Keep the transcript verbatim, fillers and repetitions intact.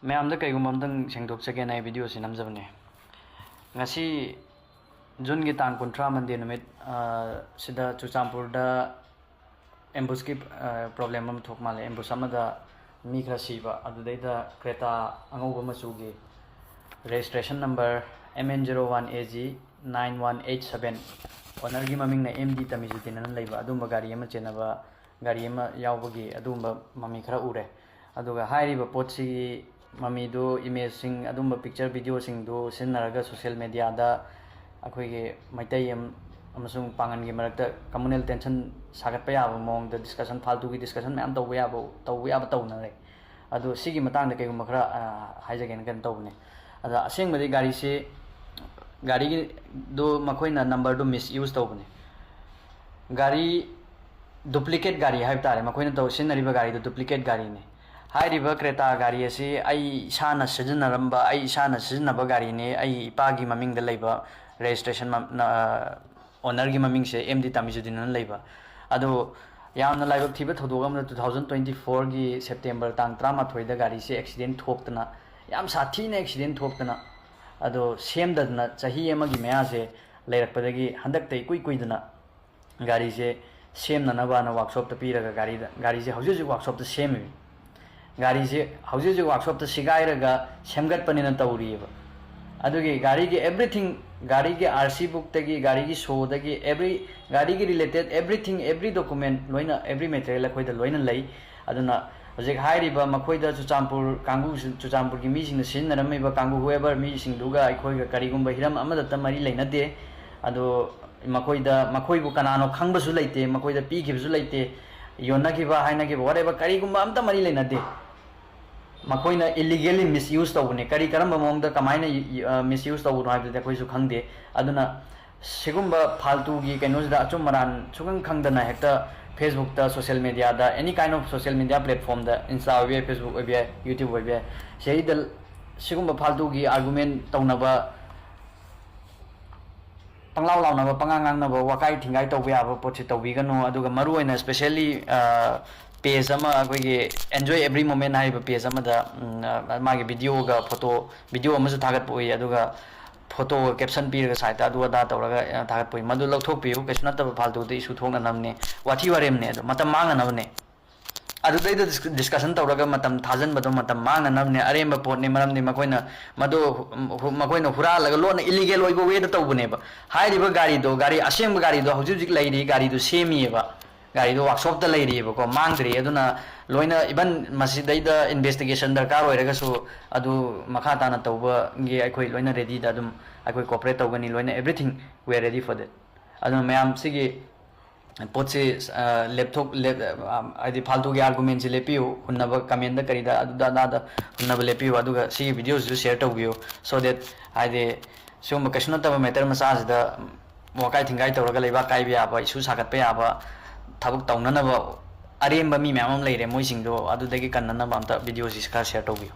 ꯃꯌꯥꯝꯗ ꯀꯩꯒꯨꯝꯕ ꯑꯝꯇꯪ ꯁꯦꯡꯗꯣꯛꯆꯒꯦꯅ ꯑꯩ ꯚꯤꯗꯤꯑꯣꯁꯤ ꯅꯝꯖꯕꯅꯦ꯫ ꯉꯁꯤ ꯖꯨꯟꯒꯤ ꯇꯥꯡ ꯀꯨꯟꯊ꯭ꯔꯥ, ꯃꯟꯗꯦ ꯅꯨꯃꯤꯠ, ꯑ, ꯁꯤꯗ ꯆꯨꯔꯆꯥꯟꯄꯨꯔꯗ ꯑꯦꯝꯕꯨꯁꯀꯤ, ꯑ, ꯄ꯭ꯔꯣꯕ꯭ꯂꯦꯝ ꯑꯃ ꯊꯣꯛ ꯃꯥꯜꯂꯦ꯫ ꯑꯦꯝꯕꯨꯁ ꯑꯃꯗ ꯃꯤ ꯈꯔ ꯁꯤꯕ, ꯑꯗꯨꯗꯩꯗ ꯀ꯭ꯔꯦꯇꯥ ꯑꯉꯧꯕ ꯃꯆꯨꯒꯤ registration number M N zero one A G nine one eight seven, ownerꯒꯤ ꯃꯃꯤꯡꯅ M D ꯇꯃꯤꯖꯨꯗꯤꯟ ꯑꯅ ꯂꯩꯕ ꯑꯗꯨꯝꯕ ꯒꯥꯔꯤ ꯑꯃ ꯆꯦꯟꯅꯕ ꯒꯥꯔꯤ ꯑꯃ ꯌꯥꯎꯕꯒꯤ ꯑꯗꯨꯒꯨꯝꯕ ꯃꯃꯤ ꯈꯔ ꯎꯔꯦ꯫ ꯑꯗꯨꯒ ꯍꯥꯏꯔꯤꯕ ꯄꯣꯠꯁꯤꯒꯤ ꯃꯃꯤꯗꯨ, ꯏꯃꯦꯖꯁꯤꯡ, ꯑꯗꯨꯝꯕ ꯄꯤꯛꯆꯔ ꯚꯤꯗꯤꯑꯣꯁꯤꯡꯗꯨ ꯁꯤꯖꯤꯟꯅꯔꯒ ꯁꯣꯁꯤꯌꯦꯜ ꯃꯦꯗꯤꯌꯥꯗ ꯑꯩꯈꯣꯏꯒꯤ ꯃꯩꯇꯩ ꯑꯃ-, ꯑꯃꯁꯨꯡ ꯄꯥꯡꯒꯟꯒꯤ ꯃꯔꯛꯇ communal tension ꯁꯥꯒꯠꯄ ꯌꯥꯕ ꯃꯑꯣꯡꯗ ꯗꯤꯁꯀꯁꯟ, ꯐꯥꯜꯇꯨꯒꯤ ꯗꯤꯁꯀꯁꯟ ꯃꯌꯥꯝ ꯇꯧꯕ ꯌꯥꯕ, ꯇꯧꯕ ꯌꯥꯕ ꯇꯧꯅꯔꯦ꯫ ꯑꯗꯣ ꯁꯤꯒꯤ ꯃꯇꯥꯡꯗ ꯀꯩꯒꯨꯝꯕ ꯈꯔ, ꯑ, ꯍꯥꯏꯖꯒꯦꯅ ꯀꯩꯅꯣ ꯇꯧꯕꯅꯦ꯫ ꯑꯗ ꯑꯁꯦꯡꯕꯗꯤ ꯒꯥꯔꯤꯁꯤ, ꯒꯥꯔꯤꯗꯨ ꯃꯈꯣꯏꯅ ꯅꯝꯕꯔꯗꯨ ꯃꯤꯁꯌꯨꯁ ꯇꯧꯕꯅꯦ꯫ ꯒꯥꯔꯤ duplicate ꯒꯥꯔꯤ ꯍꯥꯏꯕ ꯇꯥꯔꯦ, ꯃꯈꯣꯏꯅ ꯇꯧ-, ꯁꯤꯖꯤꯟꯅꯔꯤꯕ ꯒꯥꯔꯤꯗꯨ duplicate ꯒꯥꯔꯤꯅꯤ꯫ ꯍꯥꯏꯔꯤꯕ ꯀ꯭ꯔꯦꯇꯥ ꯒꯥꯔꯤ ꯑꯁꯤ ꯑꯩ ꯏꯁꯥꯅ ꯁꯤꯖꯤꯟꯅꯔꯝꯕ, ꯑꯩ ꯏꯁꯥꯅ ꯁꯤꯖꯤꯟꯅꯕ ꯒꯥꯔꯤꯅꯤ꯫ ꯑꯩ ꯏꯄꯥꯒꯤ ꯃꯃꯤꯡꯗ ꯂꯩꯕ, registration ꯃ-, ꯅ-, ownerꯒꯤ ꯃꯃꯤꯡꯁꯦ M D ꯇꯃꯤꯖꯨꯗꯤꯟ ꯑꯅ ꯂꯩꯕ꯫ ꯑꯗꯨ ꯌꯥꯝꯅ ꯂꯥꯏꯕꯛ ꯊꯤꯕ ꯊꯧꯗꯣꯛ ꯑꯃꯅ, two thousand twenty fourꯒꯤ September ꯇꯥꯡ ꯇꯔꯥꯃꯥꯊꯣꯏꯗ ꯒꯥꯔꯤꯁꯦ accident ꯊꯣꯛꯇꯅ, ꯌꯥꯝ ꯁꯥꯊꯤꯅ accident ꯊꯣꯛꯇꯅ, ꯑꯗꯣ ꯁꯦꯝꯗꯗꯅ ꯆꯍꯤ ꯑꯃꯒꯤ ꯃꯌꯥꯁꯦ ꯂꯩꯔꯛꯄꯗꯒꯤ ꯍꯟꯗꯛꯇ ꯏꯀꯨꯏ ꯀꯨꯏꯗꯅ ꯒꯥꯔꯤꯁꯦ ꯁꯦꯝꯅꯅꯕꯅ ꯋꯥꯛꯁꯣꯞꯇ ꯄꯤꯔꯒ ꯒꯥꯔꯤꯗ, ꯒꯥꯔꯤꯁꯦ ꯍꯧꯖꯤꯛ ꯍꯧꯖꯤꯛ ꯋꯥꯛꯁꯣꯞꯇ ꯁꯦꯝꯃꯤꯕꯅꯤ꯫ ꯒꯥꯔꯤꯁꯦ ꯍꯧꯖꯤꯛ ꯍꯧꯖꯤꯛ ꯋꯥꯛꯁꯣꯞꯇ ꯁꯤꯒꯥꯏꯔꯒ ꯁꯦꯝꯒꯠꯄꯅꯤꯅ ꯇꯧꯔꯤꯑꯕ꯫ ꯑꯗꯨꯒꯤ ꯒꯥꯔꯤꯒꯤ everything, ꯒꯥꯔꯤꯒꯤ R C bookꯇꯒꯤ, ꯒꯥꯔꯤꯒꯤ showꯗꯒꯤ, every, ꯒꯥꯔꯤꯒꯤ related everything, every document ꯂꯣꯏꯅ, every material ꯑꯩꯈꯣꯏꯗ ꯂꯣꯏꯅ ꯂꯩ꯫ ꯑꯗꯨꯅ ꯍꯧꯖꯤꯛ ꯍꯥꯏꯔꯤꯕ ꯃꯈꯣꯏꯗ ꯆꯨꯔꯆꯥꯟꯄꯨꯔ ꯀꯥꯡꯕꯨ, ꯆꯨꯔꯆꯥꯟꯄꯨꯔꯒꯤ ꯃꯤꯁꯤꯡꯅ ꯁꯤꯖꯤꯟꯅꯔꯝꯃꯤꯕ ꯀꯥꯡꯕꯨ, whoever, ꯃꯤꯁꯤꯡꯗꯨꯒ ꯑꯩꯈꯣꯏꯒ ꯀꯔꯤꯒꯨꯝꯕ ꯍꯤꯔꯝ ꯑꯃꯗꯇ ꯃꯔꯤ ꯂꯩꯅꯗꯦ꯫ ꯑꯗꯣ ꯃꯈꯣꯏꯗ, ꯃꯈꯣꯏꯕꯨ ꯀꯅꯥꯅꯣ ꯈꯪꯕꯁꯨ ꯂꯩꯇꯦ, ꯃꯈꯣꯏꯗ ꯄꯤꯈꯤꯕꯁꯨ ꯂꯩꯇꯦ, ꯌꯣꯟꯅꯈꯤꯕ, ꯍꯥꯏꯅꯈꯤꯕ, whatever, ꯀꯔꯤꯒꯨꯝꯕ ꯑꯝꯇ ꯃꯔꯤ ꯂꯩꯅꯗꯦ꯫ ꯃꯈꯣꯏꯅ illegally misuse ꯇꯧꯕꯅꯦ꯫ ꯀꯔꯤ, ꯀꯔꯝꯕ ꯃꯑꯣꯡꯗ, ꯀꯃꯥꯏꯅ, ꯑ, misuse ꯇꯧꯕꯅꯣ ꯍꯥꯏꯕꯗꯨꯗꯤ ꯑꯩꯈꯣꯏꯁꯨ ꯈꯪꯗꯦ꯫ ꯑꯗꯨꯅ ꯁꯤꯒꯨꯝꯕ ꯐꯥꯜꯇꯨꯒꯤ ꯀꯩꯅꯣꯁꯤꯗ ꯑꯆꯨꯝ ꯑꯔꯥꯟ ꯁꯨꯈꯪ ꯈꯪꯗꯅ ꯍꯦꯛꯇ Facebookꯇ, social mediaꯗ, any kind of social media platformꯗ, Insta ꯑꯣꯏꯕ ꯌꯥꯏ, Facebook ꯑꯣꯏꯕ ꯌꯥꯏ, YouTube ꯑꯣꯏꯕ ꯌꯥꯏ, ꯁꯤꯗꯩꯗ ꯁꯤꯒꯨꯝꯕ ꯐꯥꯜꯇꯨꯒꯤ argument ꯇꯧꯅꯕ, ꯄꯪꯂꯥꯎ ꯂꯥꯎꯅꯕ, ꯄꯉꯥꯡ ꯉꯥꯡꯅꯕ, ꯋꯥꯀꯥꯏ ꯊꯤꯡꯒꯥꯏ ꯇꯧꯕ ꯌꯥꯕ ꯄꯣꯠꯁꯦ ꯇꯧꯕꯤꯒꯅꯨ꯫ ꯑꯗꯨꯒ ꯃꯔꯨꯑꯣꯏꯅ specially, ꯑ, ꯄꯦꯖ ꯑꯃ, ꯑꯩꯈꯣꯏꯒꯤ Enjoy Every Moment ꯍꯥꯏꯔꯤꯕ ꯄꯦꯖ ꯑꯃꯗ, ꯎꯝ, ꯑ, ꯃꯥꯒꯤ ꯚꯤꯗꯤꯑꯣꯒ ꯐꯣꯇꯣ, ꯚꯤꯗꯤꯑꯣ ꯑꯃꯁꯨ ꯊꯥꯒꯠꯄ ꯎꯏ, ꯑꯗꯨꯒ ꯐꯣꯇꯣꯒ ꯀꯦꯞꯁꯟ ꯄꯤꯔꯒ ꯁꯥꯏꯠꯇ ꯑꯗꯨ ꯑꯗꯥ ꯇꯧꯔꯒ, ꯑ, ꯊꯥꯒꯠꯄ ꯎꯏ꯫ ꯃꯗꯨ ꯂꯧꯊꯣꯛꯄꯤꯌꯨ, ꯀꯩꯁꯨ ꯅꯠꯇꯕ ꯐꯥꯜꯇꯨꯗ ꯏꯁꯨ ꯊꯣꯛꯅꯅꯕꯅꯦ, ꯋꯥꯊꯤ ꯋꯥꯔꯦꯝꯅꯦ, ꯑꯗꯣ ꯃꯇꯝ ꯃꯥꯡꯅꯅꯕꯅꯦ꯫ ꯑꯗꯨꯗꯩꯗ ꯗꯤꯁ-, ꯗꯤꯁꯀꯁꯟ ꯇꯧꯔꯒ ꯃꯇꯝ ꯊꯥꯖꯟꯕꯗꯣ ꯃꯇꯝ ꯃꯥꯡꯅꯅꯕꯅꯦ, ꯑꯔꯦꯝꯕ ꯄꯣꯠꯅꯤ꯫ ꯃꯔꯝꯗꯤ ꯃꯈꯣꯏꯅ ꯃꯗꯨ ꯍꯨ-, ꯃꯈꯣꯏꯅ ꯍꯨꯔꯥꯜꯂꯒ ꯂꯣꯟꯅ ꯏꯂꯤꯒꯦꯜ ꯑꯣꯏꯕ ꯋꯦꯗ ꯇꯧꯕꯅꯦꯕ꯫ ꯍꯥꯏꯔꯤꯕ ꯒꯥꯔꯤꯗꯣ, ꯒꯥꯔꯤ ꯑꯁꯦꯡꯕ ꯒꯥꯔꯤꯗꯣ ꯍꯧꯖꯤꯛ ꯍꯧꯖꯤꯛ ꯂꯩꯔꯤ, ꯒꯥꯔꯤꯗꯨ ꯁꯦꯝꯃꯤꯑꯕ, ꯒꯥꯔꯤꯗꯣ ꯋꯥꯛꯁꯣꯞꯇ ꯂꯩꯔꯤꯑꯕꯀꯣ, ꯃꯥꯡꯗ꯭ꯔꯤ꯫ ꯑꯗꯨꯅ ꯂꯣꯏꯅ, ꯏꯚꯟ ꯃꯁꯤꯗꯩꯗ ꯏꯟꯚꯦꯁꯇꯤꯒꯦꯁꯟ ꯗꯔꯀꯥꯔ ꯑꯣꯏꯔꯒꯁꯨ ꯑꯗꯨ ꯃꯈꯥ ꯇꯥꯅ ꯇꯧꯕꯒꯤ ꯑꯩꯈꯣꯏ ꯂꯣꯏꯅ ꯔꯦꯗꯤꯗ ꯑꯗꯨꯝ ꯑꯩꯈꯣꯏ ꯀꯣꯑꯣꯄꯔꯦꯠ ꯇꯧꯒꯅꯤ, ꯂꯣꯏꯅ, everything we are ready for that꯫ ꯑꯗꯨꯅ ꯃꯌꯥꯝ ꯁꯤꯒꯤ ꯄꯣꯠꯁꯤ, ꯑ, ꯂꯦꯞꯊꯣꯛ-, ꯂꯦꯞ-, ꯑ, ꯍꯥꯏꯗꯤ ꯐꯥꯜꯇꯨꯒꯤ ꯑꯥꯔꯒꯨꯃꯦꯟꯁꯤ ꯂꯦꯞꯄꯤꯌꯨ, ꯍꯨꯟꯅꯕ ꯀꯃꯦꯟꯗ ꯀꯔꯤꯗ ꯑꯗꯨꯗ ꯑꯗꯥꯗ ꯍꯨꯟꯅꯕ ꯂꯦꯞꯄꯤꯌꯨ, ꯑꯗꯨꯒ ꯁꯤꯒꯤ ꯚꯤꯗꯤꯑꯣꯁꯤꯁꯨ ꯁꯤꯌꯔ ꯇꯧꯕꯤꯌꯨ, so that, ꯍꯥꯏꯗꯤ, ꯁꯤꯒꯨꯝꯕ ꯀꯩꯁꯨ ꯅꯠꯇꯕ ꯃꯦꯇꯔ ꯃꯆꯥꯁꯤꯗ ꯋꯥꯀꯥꯏ ꯊꯤꯡꯒꯥꯏ ꯇꯧꯔꯒ ꯂꯩꯕꯥꯛ ꯀꯥꯏꯕ ꯌꯥꯕ, ꯏꯁꯨ ꯁꯥꯒꯠꯄ ꯌꯥꯕ ꯊꯕꯛ ꯇꯧꯅꯅꯕ ꯑꯔꯦꯝꯕ ꯃꯤ ꯃꯌꯥꯝ ꯑꯃ ꯂꯩꯔꯦ, ꯃꯣꯏꯁꯤꯡꯗꯣ ꯑꯗꯨꯗꯒꯤ ꯀꯟꯅꯅꯕ ꯑꯝꯇ ꯚꯤꯗꯤꯑꯣꯁꯤ ꯈꯔ ꯁꯤꯌꯔ ꯇꯧꯕꯤꯌꯨ꯫